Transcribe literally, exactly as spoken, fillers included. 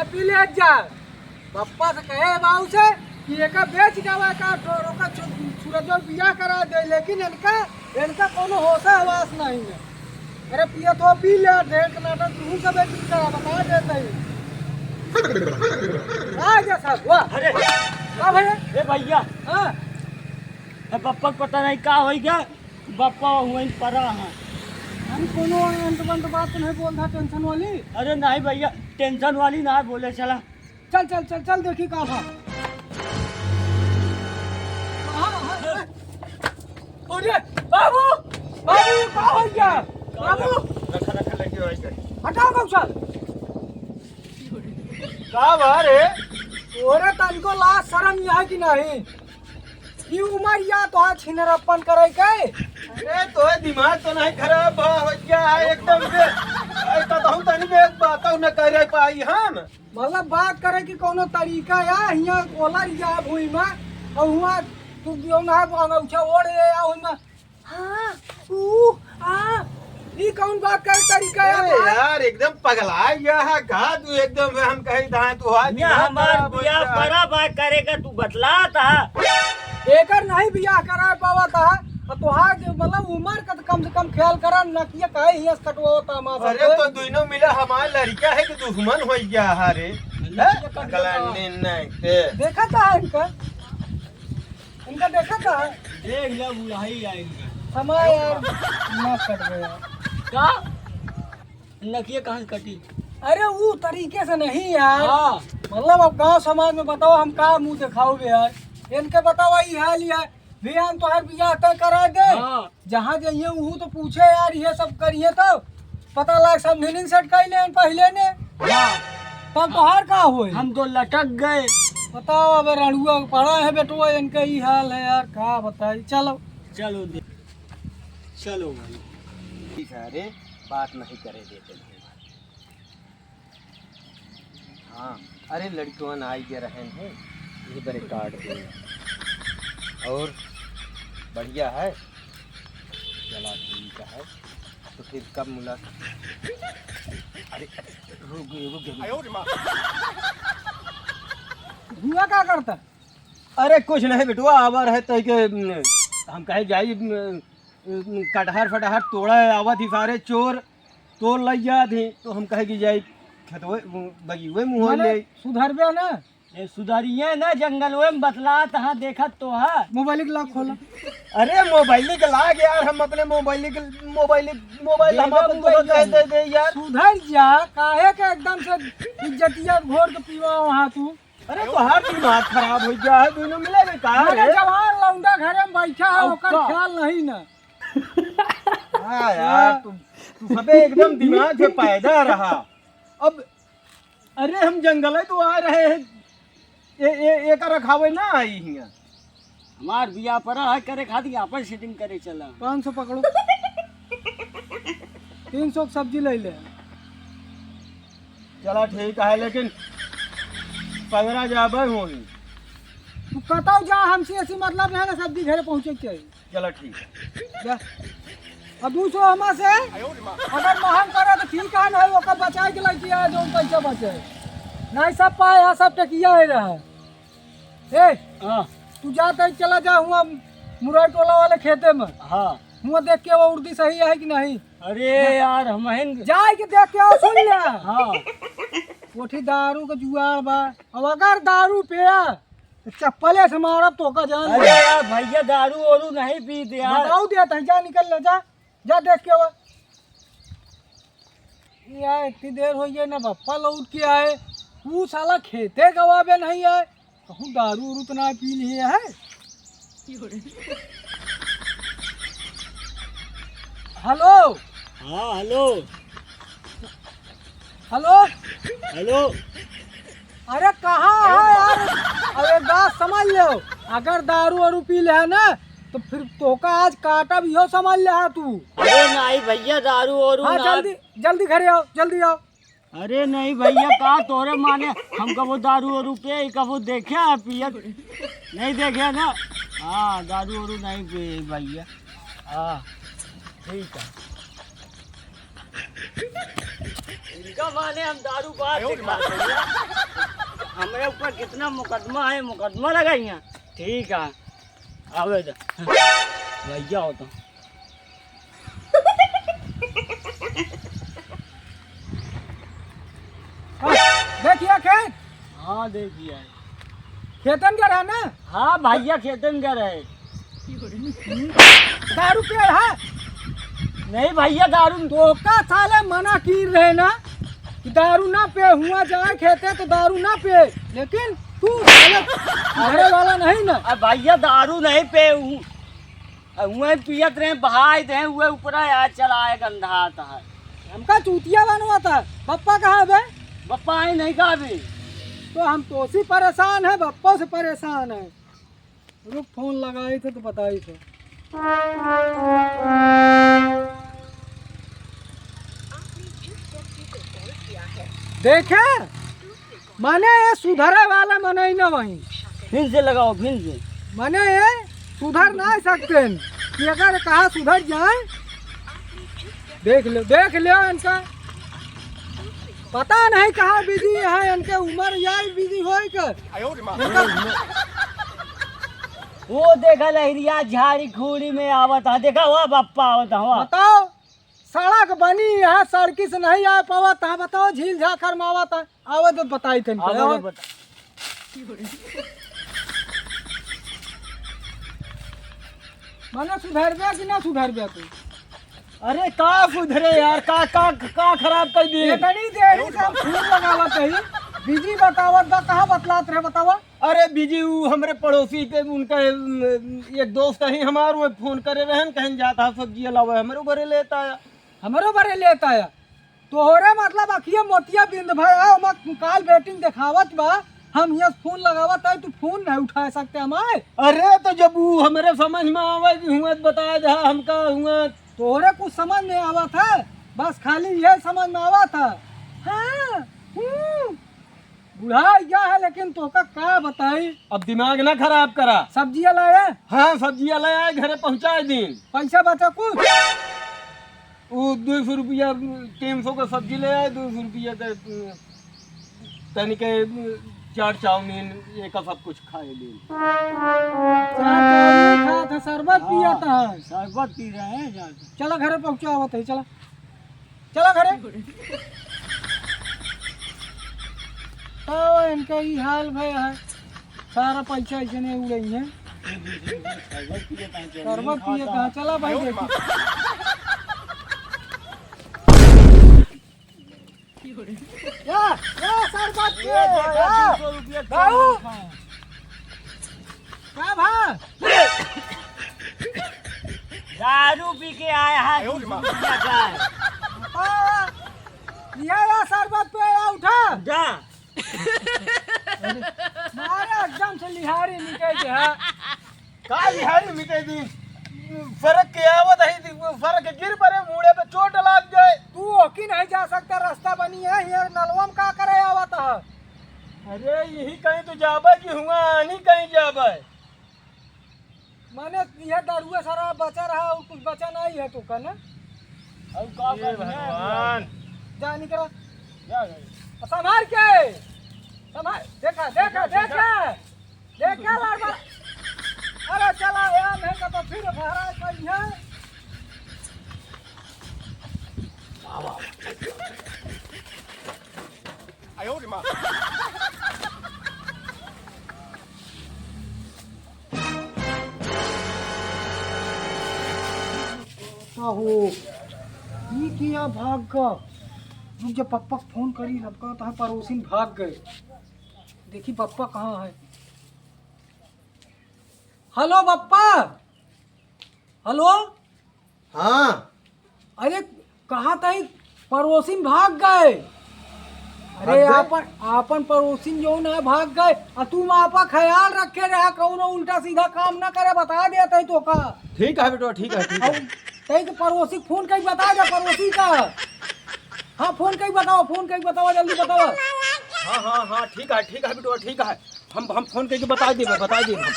पी ले जा। बप्पा से कहे बाबू से कि एका बेच जावा का, तो ओका छु-, सूरजवा बियाह करा दे, लेकिन इनका, इनका कोनो होश हवास नहीं है। अरे पिया तो पी ले, ढेर के नाटक तू सब एक दिन का बता देता ही। आ जा साहब, वाह। अरे। वाह भैया। ए भैया। हाँ। ए बप्पा के पता नहीं का होई गया, बप्पा वहीं पड़ा है। हम कोनो अंत बंत बात तो नहीं बोल रहा टेंशन वाली। अरे नहीं भैया, टेंशन वाली ना बोले चला। चल, चल, चल, चल, देखी का भा। हाँ, हाँ, हाँ। अरे, बाबू, बाबू, का हो गया? बाबू। रखा, रखा, लड़की भाई का। हटाओ, बाबू, चल। का बा रे? ओरे, तनको लाज शरम यहाँ की नहीं? ई उमर या तो छिनरप्पन करे के? अरे, तोहे दिमाग तो नहीं खराब बा, हो गया है एकदम से। ऐसा तो हम तनी भी एक बात न करे पाई हम। मतलब बात करे की कोनो तरीका या हियाँ ओलर या भुइँ मा, और हुआँ तू जो ना अंगौछा ओढ़ ले या हुइँ मा, हाँ, ऊ, आ, ई कौन बात करे तरीका या अरे भाई? यार, एकदम पगला गया है का तू? एकदम हम कही दाएं तू आज ना दिमाग हमार खराब हो बियाह गया है। पड़ा बा करे का तू बतलात हा। एकर नहीं बियाह करा पावा था, और तोहार के मतलब उमर का तो कम से कम ख्याल करा, नकिया काहे हियाँ से कटवावत हा हमार अरे सबके? तो दोनों मिला हमार लड़का है कि दुश्मन हो गया है रे? हैं? अगला निर्णय के। देखा था इनका, इनका देखा था। देख ले बुढ़ाई आ इनका। समय यार, दिमाग कट गया। का? नकिया कहाँ से कटी? अरे वो तरीके से नहीं यार। हाँ। मतलब अब गांव समाज में बताओ हम का मुंह दिखाओगे यार? इनके बताओ ई हाल यार। बियाह तोहार बियाह तय करा दे। हाँ। जहाँ जाइए उहू तो पूछे यार, ये सब करिए तो पता लाग समझे नहीं सेट कर ले पहले ने। हाँ। तब तोहार का होए? हम तो लटक गए। बताओ अब रड़ुआ पड़ा है बेटवा, इनका ई हाल है यार, का बताई। चलो। चलो दे, चलो भाई। ठीक है, अरे बात नहीं करे देते हैं। हाँ, अरे लड़कवन आई गए रहन हैं, ये बरे काट दे। और बढ़िया है, चला ठीक है, तो फिर कब मुलाकात? अरे, अरे, रुक गए, रुक गए, रुक गए। हुआ का करता? अरे कुछ नहीं बेटवा, आवा रहे तो के, हम कहे जाई, कटहर फटहर तोड़े आवत ही सारे चोर, तोड़ लइ जात ही, तो हम कहे कि जाई खेतवे, बगिवे मुँह माने ले। सुधरबे ना? ए, सुधरिए ना, जंगलवे में बतलात हा, देखत तो हा। मोबाइल के लॉक खोला। अरे मोबाइल के लॉक यार, हम अपने मोबाइल के, मोबाइल, मोबाइल हम दे दे अपन मोबाइल दोनों दे, दे, दे यार। सुधर जा, काहे के एकदम से इज्जतिया घोर के पीवा वहाँ तू? अरे तोहार दिमाग खराब हो गया है, दोनों मिले में का अरे रे? जवान लौंडा घरे में बैठा है, अब ओकर का? ख्याल नहीं ना। हाँ यार, हाँ। तू, तू सबे एकदम दिमाग से पैदा रहा। अब, अरे हम जंगल है तो आ रहे हैं, ए, ए, एका रखावे ना आई हियाँ। हमार बियाह पड़ा है करे खातिर, आपन सेटिंग करे चला। पाँच सौ पकड़ो। तीन सौ की सब्जी ले ले। चला ठीक है, लेकिन पगरा जाबे होई। तू कतौ जा, हमसे ऐसी मतलब है ना, सब्जी घरे पहुँचे के चाहिए। चला ठीक है। जा। और दू सौ हमा से अगर महंग करे तो ठीक है, नहीं ओकर बचाए के लइके आए, जौन पैसा बचे। नहीं सब पाए है, सब टकिया है रहा। ए, हाँ। तू जा तई चला जा हुआ मुरई टोला वाले खेते में। हाँ। हुआ देख के वो उर्दी सही है कि नहीं? अरे हाँ। यार, हम हैं। जाए के देख के आओ, सुन ले। हाँ। कोठी दारू के जुआर बा। अब अगर दारू पिया, तो चप्पले से मारब तोका जान अरे ले। यार, भैया दारू ओरू नहीं पीते यार। बताऊ दे, तई जा निकल ले, जा। जा देख के आओ। यार, इतनी देर हो गई ना, बप्पा लौट के आए, वो साला खेते गवावे नहीं आए, कहूँ दारू उरू तो ना पी लिए है। हेलो। हाँ, हेलो। हेलो। हेलो। अरे कहाँ है यार? अरे बात समझ लो, अगर दारू वारू पी ले है ना, तो फिर तोका आज काटा भी हो, समझ ले है तू। अरे नहीं भैया, दारू वारू हाँ, ना। जल्दी, जल्दी घरे आओ, जल्दी आओ। अरे नहीं भैया, का तोरे माने, हम कबो दारू वारू पे, कबो देखे है पियत? नहीं देखे ना? हाँ, दारू वारू नहीं पिए भैया। हाँ, ठीक है। इनका माने हम दारू बार के खाते हैं। हमरे ऊपर कितना मुकदमा है, मुकदमा लगाई हैं। ठीक है, आवे दे। भैया हो तो। देखिए खेत। हाँ, देखिए। खेतन का रहा ना? हाँ भैया, खेतन का रहे। दारू पिए है? नहीं भैया, दारू न- तोका साले मना की रहे ना कि दारू ना पे, हुआ जाए खेते तो दारू ना पे, लेकिन तू साले सुधरे वाला नहीं ना। अब भैया, दारू नहीं पे हूँ, अब हुए पियत रहे, बहाय दे, हुए ऊपरा यार चला आए गंधा आता है। हमका चूतिया बनवा था। बप्पा कहाँ बे? बप्पा आई नहीं का अभी? तो हम तोसी परेशान है, बप्पा से परेशान है। रुक, फोन लगाई थे तो बताई थे। देखे, माने ये सुधरे वाला मनई न वही। फिर से लगाओ, फिर से। माने ये सुधर ना सकते हैं कि अगर कहाँ सुधर जाए, देख लो, देख लो इनका। पता नहीं कहाँ बिजी है, इनके उम्र या बिजी होई के। वो देखा लहरिया झाड़ी खूड़ी में आवत है, देखा हुआ बप्पा आवत है, हुआ। बताओ, सड़क बनी है, सड़की से नहीं आ पावत है, बताओ, झील झाखर में आवत है। आवे तो बताई तन के, आवे तो आवे। बता। माने सुधरबे कि ना सुधरबे तू? अरे का सुधरे यार, का, का, का खराब कर दिए? इतनी देरी से हम फोन लगावत हई, बिजी बतावत बा, कहाँ बतलात रहे बतावा? अरे बिजी, उ हमरे पड़ोसी के, उनका, अम, एक दोस्त ही हमार, वो फोन करे रहन, कहीं जाता है सब्जी लावे, हमरो घरे लेता आया। हमरो घरे लेता आया। तोहरे मतलब अखिए मोतिया बिंद भय है, ओमा काल बेटिंग देखावत बा, हम हियाँ फोन लगावत है, तू फोन नहीं उठा सकते हमारे। अरे तो जब उ हमरे समझ में आवे कि हुआ तो बता दे, हमका हुआ। तोहरे कुछ समझ नहीं आवत है, बस खाली ये समझ में आवत है। हाँ, हम्म, बुढ़ा गया है, लेकिन तोका का बताई। अब दिमाग ना खराब करा। सब्जिया लाया? हाँ, सब्जिया लाया, घरे पहुँचा दिन। पैसा बचा कुछ? वो दो सौ रुपया, तीन सौ का सब्जी ले आए, दो सौ रुपया का, अ, तनी के, अ, चाट चाउमीन, ये का सब कुछ खाए ले। चाट चाउमीन खात है, शरबत हाँ, पियत है। शरबत पी रहे हैं जाके। चला घरे पहुँचावत है, चला। चला घरे। तो इनका ई हाल भय है। सारा पैसा ऐसे नहीं उड़ाई है। शरबत पिए कहाँ? चला भाई देखी। या, या शरबत पिए, ये देखा, या। दो सौ रुपया बाबू। कम है। का भा? दारू पी के आया है, आयो रे माँ। दो सौ रुपया का है। हाँ, या, या शरबत पिए, या उठा। जा। मारे एकदम से लिहारी निकल गया। का लिहारी मिटे दी? फरक के आवत है, फरक के गिर पड़े, मूड़े पे चोट लाग जाए। तू ओकी नहीं जा सकता, रास्ता बनी है, ये नलवा में का करे आवत है? अरे, यही कहीं तो जाबे कि हुआ आनी कहीं जाबे। माने, यह दारुआ सारा बचा रहा और कुछ बचा नहीं है तो का ना? अब का ये करी है? भगवान। जा निकला। जा, जा। संभाल के। संभाल, देखा, देखा, देखा, देखा। देखा, लाल बा-, अरे चला यार, नहीं तो, तो फिर भरा कहीं है। आयो रे माँ। का हो? ई किया भाग का? रुक जा, पप्पा के फोन करी, सबका तो है, पड़ोसिन भाग गए। देखी पप्पा कहाँ है। हेलो पप्पा, हेलो। हाँ। अरे, कहा तई पड़ोसिन भाग गए। अरे, भाग गए? आपन, आपन पड़ोसिन जौन है भाग गए। आ तुम आपा ख्याल रखे रहा, कौनो उल्टा सीधा काम ना करे, बता देत है तोका। ठीक है बेटवा, ठीक है, ठीक है। तई के पड़ोसी फोन कई बता दे, पड़ोसी का। हाँ, फोन कई बताओ, फोन कई बताओ, जल्दी बताओ। हाँ, हाँ, हाँ, ठीक है, ठीक है बेटवा, ठीक है। हम, हम फोन कई के बता देबे, बता देबे हम।